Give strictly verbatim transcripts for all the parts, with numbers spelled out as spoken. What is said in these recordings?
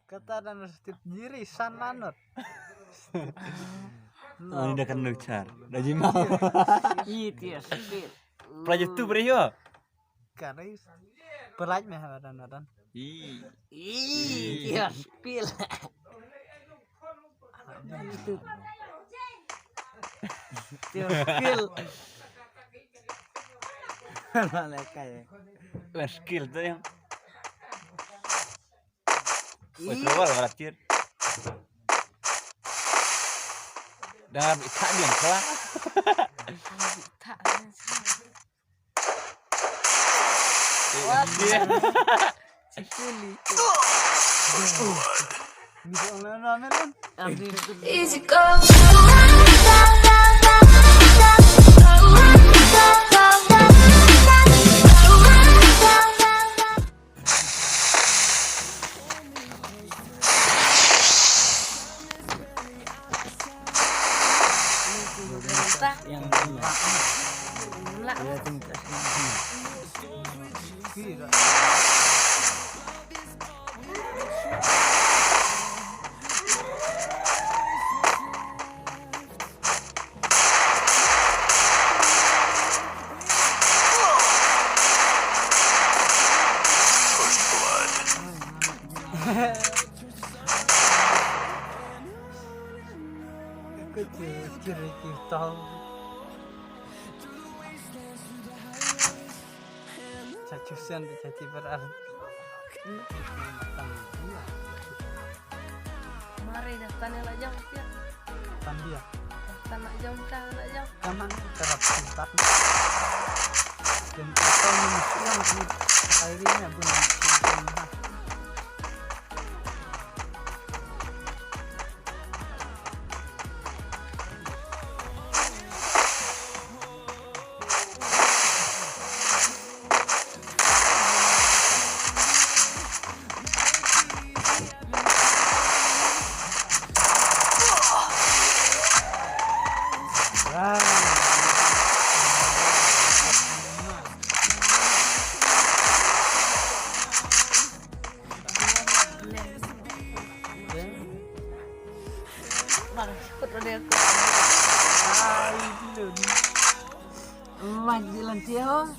Kata dan step jiri san lanot. Oh, ini dah kena char. Dah jima. It is skill. Pelajar tu beri yo. Karis. Pelajar meh dan dan. I. It is skill. It is skill. Mana kai? Skill tu yang. Wes, keluar lah, Cit. Dah ambil tak dia, keluar. Tak. Wah, dia. Cipuli. Easy go. Chachu sen de chachi berar. Mari dah tanya lah jauh dia. Tan dia. Tan nak jauh, tan nak jauh. Kaman kerap sempat. Dan kau ni yang di airnya pun. Bang, ikut roda aku. Ai, belum. Lagi lantai, oh.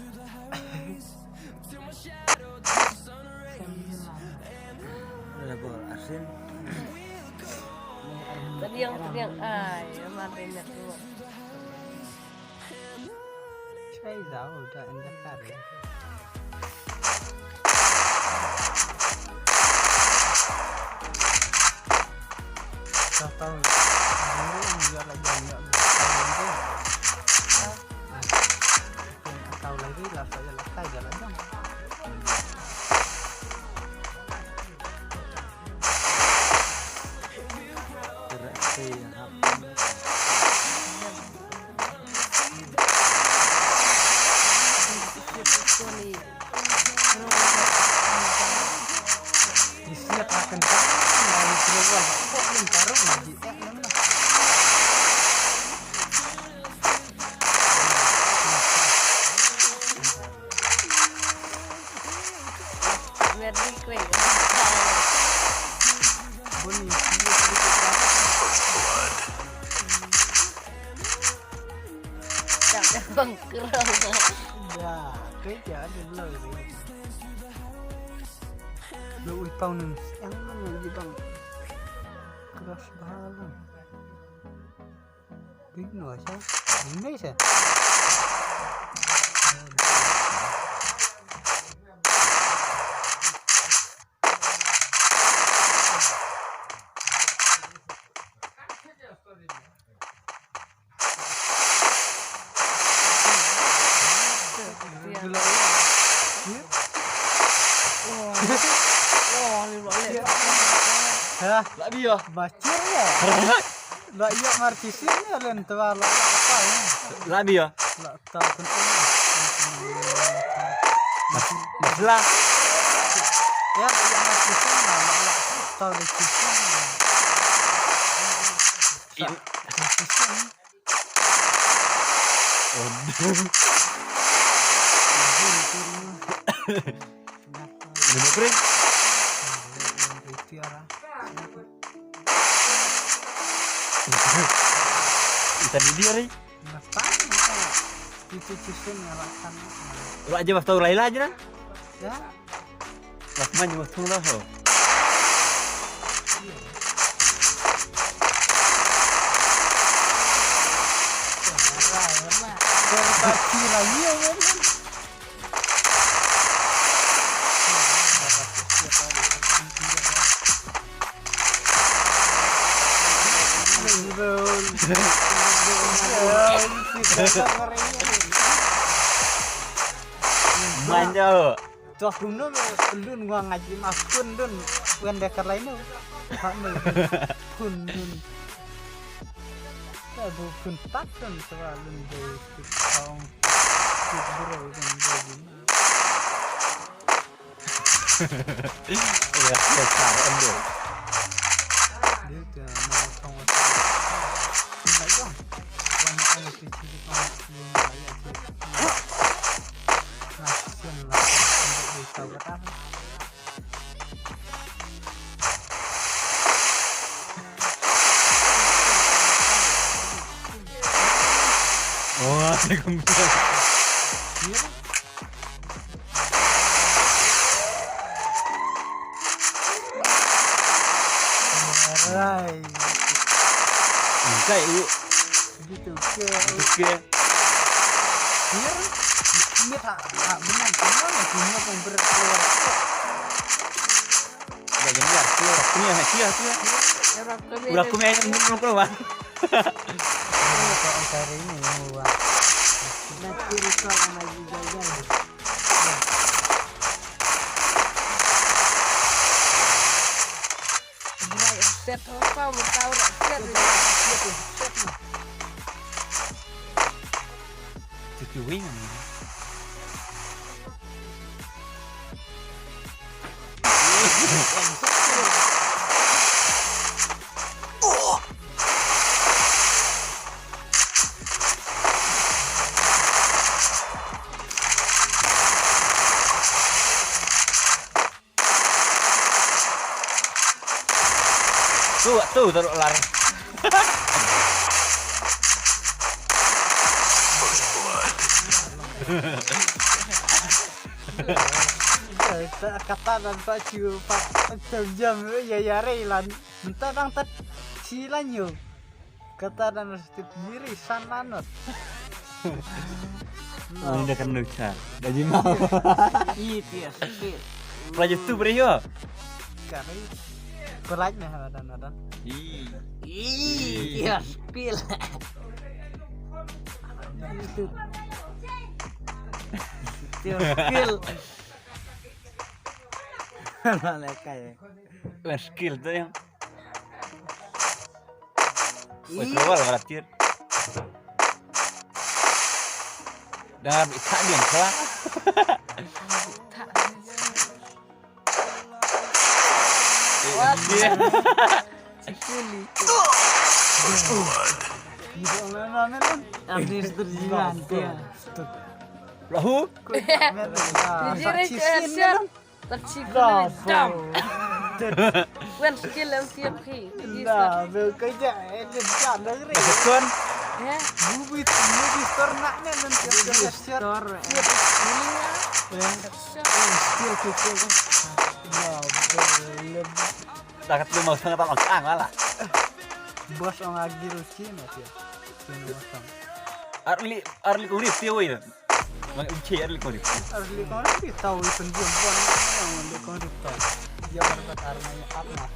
Ada bol asin. Tadi yang, tadi yang, ai, mati net tu. Chai dau da enda kare. Tau tau. Ni ya la jam ya. Tau lagi la sa ya la kai ya la jam. Bang kerang. Ya, kerja ada lo. Lo ui pau nang siang nang di bang. Keras bahalang. Bing no sa. Bing no sa. Hah? Lah dia. Bacir ya. Lah iya martisin ya len twa lah apa ya. Lah dia. Lah Tau kan. Mas, mas lah. Ya, ya, mas, kisan lah, lah, lah. Tau de kisan lah. Sa-, kisan. Waduh. Ini apa, Pring? Ini apa, Pring? Ita di dia ri. Napa? Itu cisun ngalahkan. Lo aja waktu Laila aja nan. Ya. Lah man waktu lah ho. Manja. Tuh, kumno me lun wa ngaji ma kun lun wen de kalai no. Ha no. Kun lun. Ta bu kun tak lun swa lun de kit kaung. Kit bro lun de guna. Ya, ya, tar endo. Dia ke mau kaung wa. Sila jong. Wan ang kit kit kaung lun wa ya kit. Wah, dia gembira. Alright. Engkai u. Gitu ke. Gitu ke. Mir. Mir ha, ha, benar, benar, benar, benar, benar. Dah jam dia, dia dah punya, dia, dia. Udah punya yang belum keluar. Ini kok angkari ini yang murah. Nanti risau sama juga. Buat set apa, buat tahu set. Cuci wing. Tu, tu, taruh lar. Kata dan pacu pak jam-jam ya ya relan. Minta dang tat silan yo. Kata dan stip diri sananot. Oh, ini dah kena lucu. Dah jimat. Ih, tias. Pelajar tu beri yo. Kari. Pelaj meh ada ada. Ih. Ih, tias pil. Tias pil. Mana kai? Skill tu yang. Weh, keluar lah, Tir. Dah ambil tak dia, keluar. What? Dia. Sekali. Habis terjilat dia. Lahu? Jujur, Tir, Tir. Tersiku dam. Wen skill em siap khi. Nah, bel kerja, eh, dia tak dengerin. Betul. Ya. Movie, movie store nak ni, dan siap, siap, siap. Store. Siap. Ini ya. Ya. Siap. Skill, skill, skill. Nah, bel. Dah ketemu sama tak makan lah. Bos ong agil Cina dia. Cina masang. Arli, arli urip dia, woi. Mang uche ar likon rip. Ar likon rip tahu ipen dia buan yang likon rip tahu. Dia berkat armanya apa?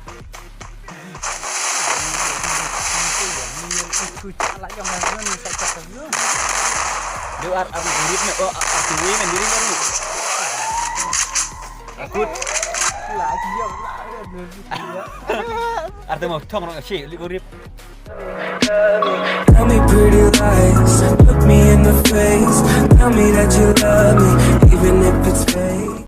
Itu ya, ini itu cakap yang mana ni saya cakap dulu. Dia ar ar likon rip ni, oh ar tu ni mandiri baru. Akut. Lah dia lah. Ar tu mau tong orang cik likon rip. Tell me pretty lies, look me in the face. Tell me that you love me, even if it's fake.